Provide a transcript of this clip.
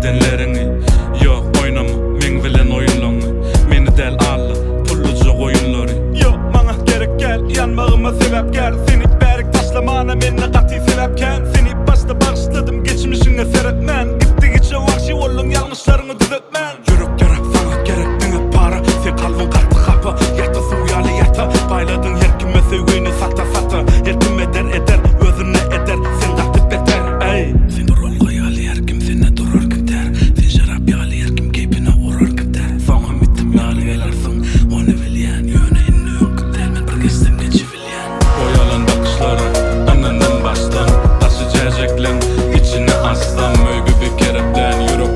edenleriňi Ýok oýnama meň bilen oýunlaňy Meni däl alla pulluja goýunlary. Ýok maňa gerek gel ýanmagyma sebäpkär Seni bärik taşlamana mende gaty sebäp kän Seni başda bagyşladym geçmişiňe seretmän Gitdigiçe wagşy bolduň ýalňyşlaryňy düzetmän. Ýürek ýara saňa gerek diňe para Seň kalbyň gaty hapa ýata suw ýaly ýata Paýladyň her kime söýgini sata sata Her kim eder eder özüne eder sen gaty beter eý. Sen duralga ýaly her kim sende durar gider Sen şerap ýaly her kim keýpine urar gider Soňam itim ýaly gelersiň ony bilýän Ýöne indi öňki däl men bir geçsem geçibilýän. Oýalan bakyşlara ynandym başdan Daşy jäjekleň içini açsam Möýgi bir kereplän ýürek.